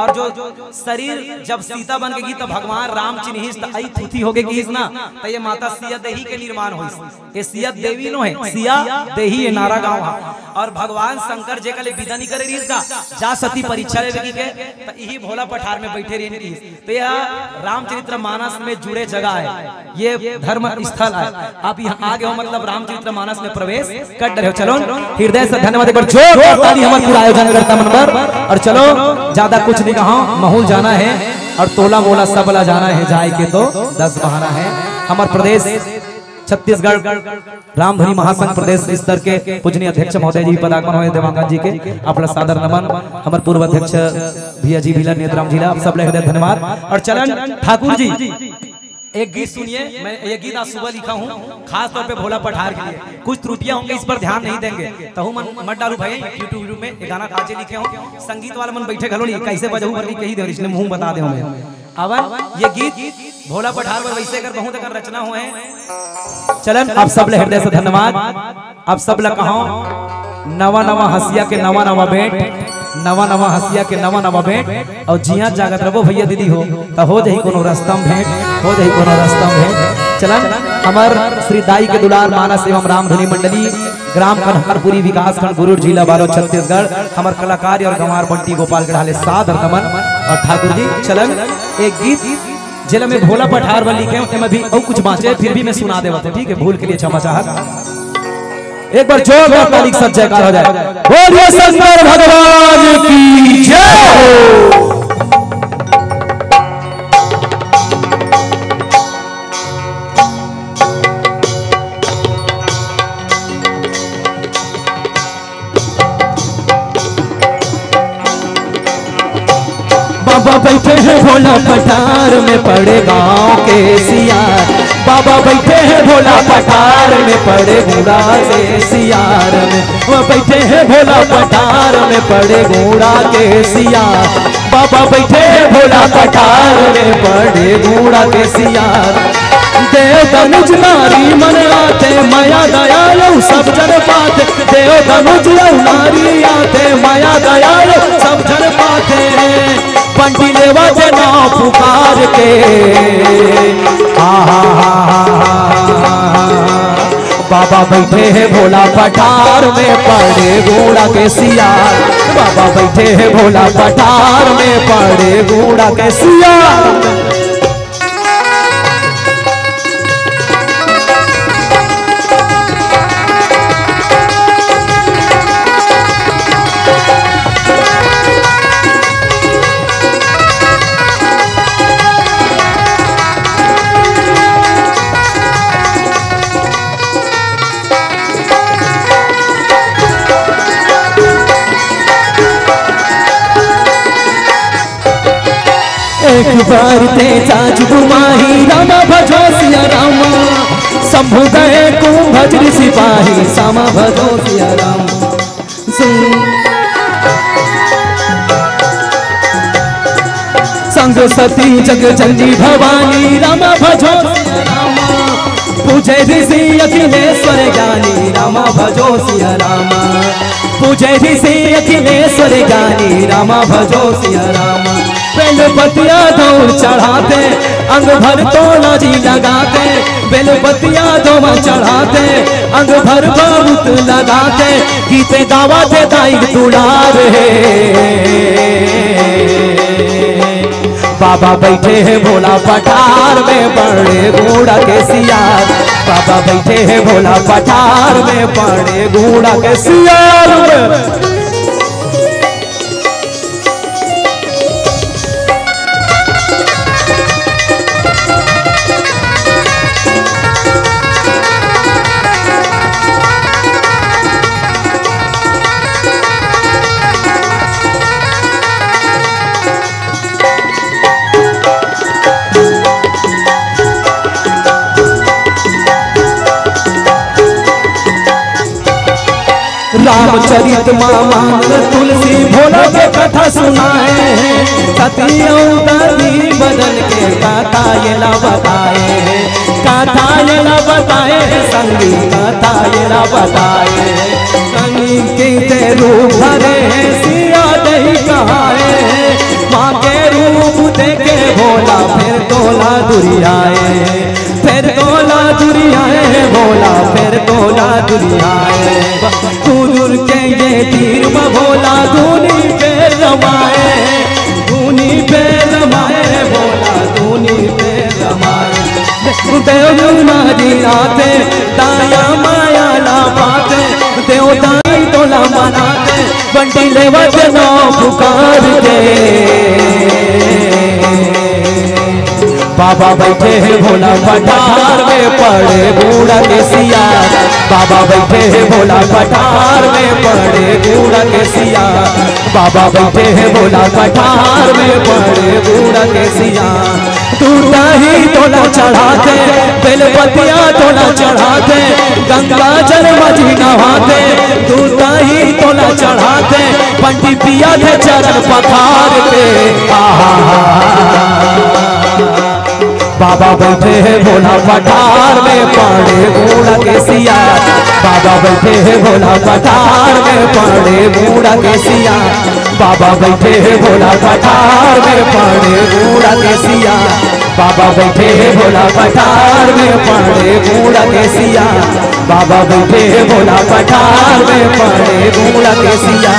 और जो शरीर जब सीता बन के गीस त भगवान राम चिन्हिस त अई थुथी होके गीस ना, त ये माता सिया देही के निर्माण होइस। ये सिया देवी नो हे, सिया देही ये नारा गांव हा। और भगवान शंकर जेकर ले बिदा नइ करे रिहिस का, जा सती परीक्षा लेवे के, त इही भोला पठार में बइठे रिहिन गीस। त यह रामचरित्र मानस में जुड़े जगह हे, ये धर्म स्थल हे। आप यहाँ आ गए हो, मतलब रामचरित्र मानस में प्रवेश कर डरे हो। चलो, हृदय से धन्यवाद, एक बार जोरदार ताली हमर पूरा आयोजन करता मन बर। और चलो, ज्यादा कुछ नहीं कहा, महूल जाना हे और तोला मोला सब ला जाना हे, जाए के तो दस बहाना हे। हमर प्रदेश छत्तीसगढ़ रामधुनी महासंघ प्रदेश स्तर के पूजनीय अध्यक्ष महोदय जी पदागमन होए देवांगन जी के, आपला सादर नमन। हमर पूर्व अध्यक्ष भैया जी भीला नेतराम जी ला, आप सब ले हृदय धन्यवाद। और चलन ठाकुर जी, एक गीत सुनिए, मैं ये गीत आज सुबह लिखा हूँ, खास तौर पे भोला पठार के लिए। कुछ त्रुटियां होंगी, इस पर ध्यान नहीं देंगे, तहु मन मत डालू भाई। YouTube, YouTube में ये गाना काचे लिखे हूँ, संगीत वाला मन बैठे घलो नहीं, कैसे बजहू भर के कही दे, इसने मुंह बता दे हमें। अवन ये गीत भोला पठार पर वैसे अगर बहुत अगर रचना हुए हैं। चलन आप सब ले हृदय से धन्यवाद। आप सब ला कहो, नवा नवा हंसिया के नवा नवा भेंट, नवा नवा हंसिया के नवा नवा भेंट। और जिया जागत रहो भैया दीदी हो, त हो जाही कोनो रस्ता म भेंट, हो जाही कोनो रस्ता म भेंट। चलन हमर श्री दाई के दुलार मानस एवं रामधुनी मंडली, ग्राम कन्हारपुरी, विकासखंड गुरूर, जिला बालोद, छत्तीसगढ़, हमर कलाकार और गंवार बंटी गोपाल के ढाले सादर नमन। और ठाकुर जी चलन एक गीत जेला मैं भोला पठार बर लिखे हूँ, एमा भी अउ कुछ बाँचे, फिर भी मैं सुना देवत हूँ, ठीक है? भूल के लिए क्षमा चाहत। एक बार जोरदार ताली के साथ जयकार हो जाए। बोलिए शंकर भगवान की जय हो। बाबा बैठे हैं भोला पठार में, पड़े गांव के सियार। बाबा बैठे हैं भोला पठार में, पड़े गूड़ा के सियार में। वो बैठे हैं भोला पठार में, पड़े गूड़ा के सियार। बाबा बैठे हैं भोला पठार में, पड़े गूड़ा के सियार। देव तनुज नारी मन आते, मया दया अउ सब जन पाते। देव तनुज अउ नारी आते, मया दया अउ सब जन पाते। बंटी लेवा जना पुकार के। हा, हा, हा। बाबा बैठे हैं भोला पठार में, पड़े गूड़ा के सियार। बाबा बैठे हैं भोला पठार में, पड़े गूड़ा के सियार। एक बार ते चाच घुमाही, रामा भजो सिया रामा। शंभु गए कुंभज ऋषि पाही, श्यामा भजो सिया रामा। सुन। संग सती जग जननी भवानी, रामा भजो सिया रामा। पूजे ऋषि अखिलेश्वर ज्ञानी, रामा भजो सिया रामा। पूजे ऋषि अखिलेश्वर ज्ञानी, रामा भजो सिया रामा। बेल पतिया दौड़ चढ़ाते, अंग भर तोला जी लगाते। बेल पतिया दौड़ चढ़ाते, अंग भर बहुत लगाते। गीत गावा थे दाई दुलार हे। बाबा बैठे हैं भोला पठार में, पड़े गूड़ा के सियार। बाबा बैठे हैं भोला पठार में, पड़े गूड़ा के सियार में। रामचरित मानस तुलसी भोला के कथा सुनाए हैं। सती अउ दाई बदन के कथा ये ला बताए हैं। कथा ये ला बताए हैं, संगी कथा ये ला बताए हैं। संगी के रूप धरे हैं, सिया दही कहाए हैं। माँ दुरियाए, फेर तोला दुरियाए भोला, फेर तोला दुरियाए। तू दूर के ये तीर म भोला, दूनी फेर रमाए, दूनी फेर रमाए भोला, दूनी फेर रमाए। देव दुना जी आते, दाया माया ला पाते, देव दाई तोला मनाते, बंटी लेवत नौ पुकार के। बाबा बैठे हे भोला पठार में, पड़े बूढ़ा के सिया। बाबा बैठे हे भोला पठार में, पड़े बूढ़ा के सिया। बाबा बैठे हे भोला पठार में, पड़े बूढ़ा के सिया। दूध दही तोला चढ़ाथे, बेलपतिया तोला चढ़ाथे, गंगा जल मझी नहाथे। दूध दही तोला चढ़ाथे, बंटी पियाथे चरण पखार के। आहा। बाबा बैठे हे भोला पठार में, पड़े बूढ़ा के सिया। बाबा बैठे हे भोला पठार में, पड़े बूढ़ा के सिया। बाबा बैठे हे भोला पठार में, पड़े बूढ़ा के सिया। बाबा बैठे हे भोला पठार में, पड़े बूढ़ा के सिया। बाबा बैठे हे भोला पठार में, पड़े बूढ़ा के सिया।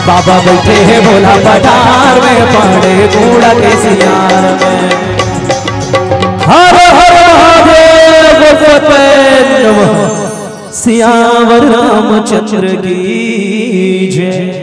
बाबा बैठे हे भोला पठार में, पड़े बूढ़ा के सिया। हर हर महादेव, गुरुपते नमः। सियावर रामचंद्र की जय।